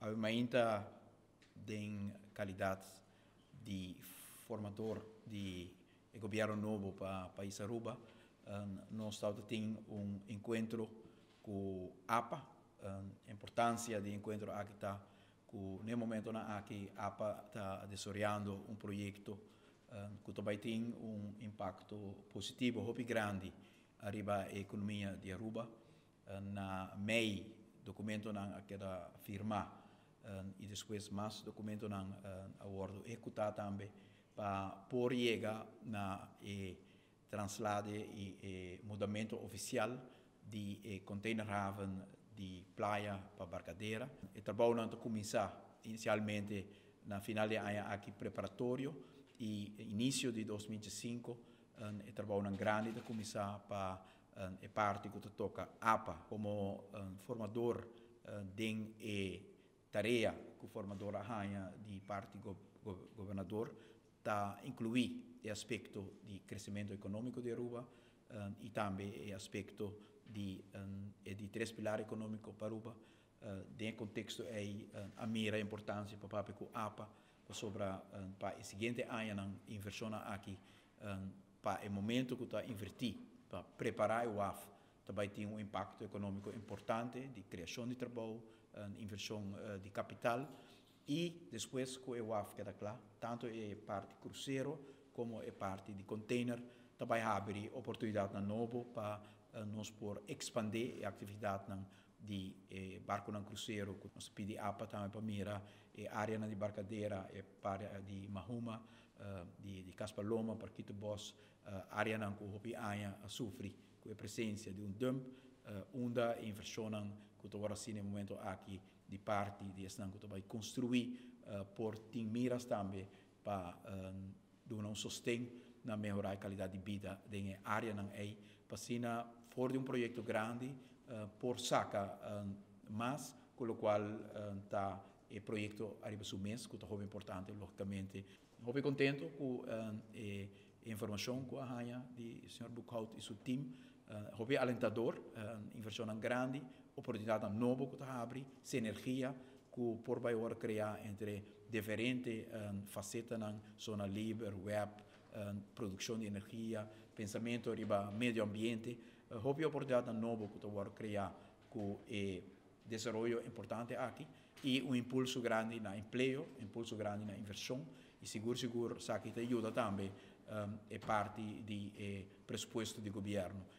Awe den calidad di formador di gobierno nobo pa pais Aruba, nos tin un encuentro cu APA. Importancia di e encuentro aki ta cu na e momento aki APA ta desaroyando un proyecto cu tambe tin un impacto positivo hopi grandi riba e economia di Aruba. Na mei documentonan a keda firma y despues mas documentonan a wordo ehecuta tambe pa por yega na e traslado y e mudamento oficial di e containerhaven di Playa pa Barcadera. E trabou a cuminsa inicialmente na final di aña aki preparatorio y inicio di 2005 e trabou grandi a cuminsa pa e parti cu toca APA como un formador den e tarea cu formador a haya di parti gobernador ta inclui e aspecto di crecemento economico di Aruba y tambe e aspecto di tres pilar economico pa Aruba. Den contexto ey a mira importancia pa papia cu APA sobre pa e siguiente aña inversion aki, pa e momento cu ta inverti pa prepara e waf, tambe tin un impacto economico importante di creacion di trabou, inversion di capital y despues cu e waf keda cla, tanto e parti crucero como e parti di container, tambe habri oportunidad nobo pa nos por expande e actividad di barco crucero. Nos a pidi APA tambe pa mira e area di Barcadera, e area di Mahuma, di Cas Paloma, Parkietenbos, area cu hopi aña a sufri cu e presencia di un dump, unda inversion cu ta asina na e momento aki di parti di esnan cu bay construi por tin miras tambe pa duna un sosten na mehora e calidad di bida den area nan ey, pa asina for di un proyecto grandi por saca mas, cu locual ta e proyecto ariba su mes, cu ta hopi importante, logicamente. Hopi contento cu e informacion cu a haya di señor Boekhoudt y su team, hopi alentador, inversion grandi, oportunidad nobo cu ta habri, sinergia cu por bay awor crea entre diferente facetanan, zona liber, web, produccion di energia, pensamento riba medio ambiente, hopi oportunidad nobo cu ta awor crea cu e desaroyo importante aki y un impulso grandi na empleo, impulso grandi na inversion y sigur sigur esaki ta yuda tambe e parti di presupuesto di gobierno.